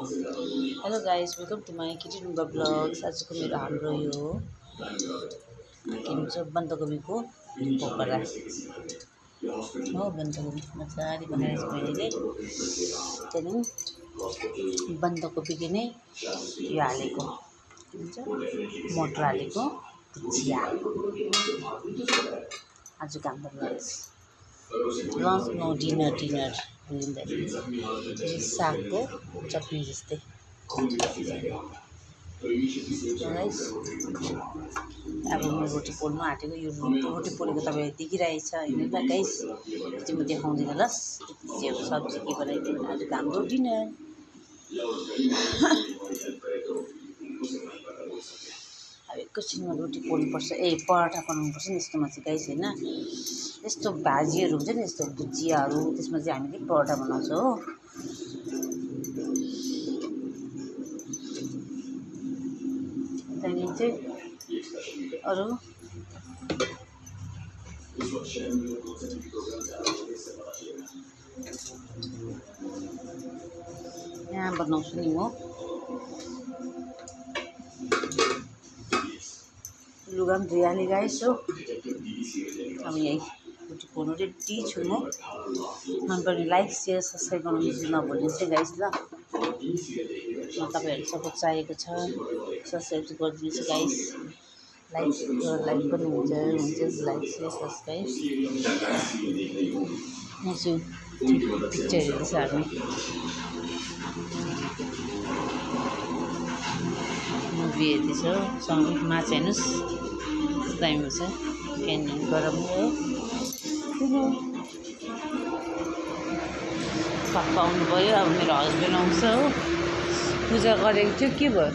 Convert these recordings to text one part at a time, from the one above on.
Hello guys, welcome to my kitchen Rumba blogs. आजको मेरो हाम्रो यो के भन्छ बन्दकोपीको पोपरा हो। बन्दकोपी मजाले बनाएर मैले त्यहाँदेखि बन्दकोपीको नै यो हालेको के भन्छ मटर हालेको भुजिया आजको हाम्रो लन्च नो डिनर बुझिँदाखेरि सागको चटनी जस्तै गाइस। अब म रोटी पोल्नु आँटेको, यो रोटी पोलेको तपाईँ देखिरहेछ होइन ल गाइस। यो चाहिँ म देखाउँदिनँ ल। सब्जी के बनाइदिनु आजको हाम्रो डिनर। अब एकैछिनमा रोटी पोल्नुपर्छ, पराठा बनाउनुपर्छ नि यस्तोमा चाहिँ गाइस होइन। यस्तो भाजीहरू हुन्छ नि, यस्तो भुजियाहरू, त्यसमा चाहिँ हामीले पराठा बनाउँछ हो। त्यहाँदेखि चाहिँ अरू यहाँ बनाउँछु नि म। लुगा पनि धोइहालेँ गाइस हो। अब यही रोटी पोल्नु रेडी छु म। मन पर्ने लाइक सेयर सब्सक्राइब गर्नु नभुल्नुहोस् है गाइस ल। तपाईँहरू सपोर्ट चाहिएको छ, सब्सक्राइब चाहिँ गरिदिनुहोस् गाइस। लाइक पनि हुन्छ लाइक सेयर सब्सक्राइब। म चाहिँ पिक्चर हेर्दैछ हामी, मुभी हेर्दैछौँ सँगै। माछा हेर्नुहोस् टाइम हुन्छ फ्यान गरम हो। पप्पा आउनुभयो, अब मेरो हस्बेन्ड आउँछ हो। पूजा गरेको थियो, के भयो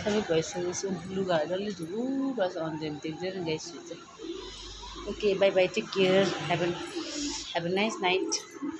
सबै भइसकेपछि लुगाहरू डल्लै धुलो भएछ, अन्त देख्दैन guys. Okay bye bye, take care, have a nice night.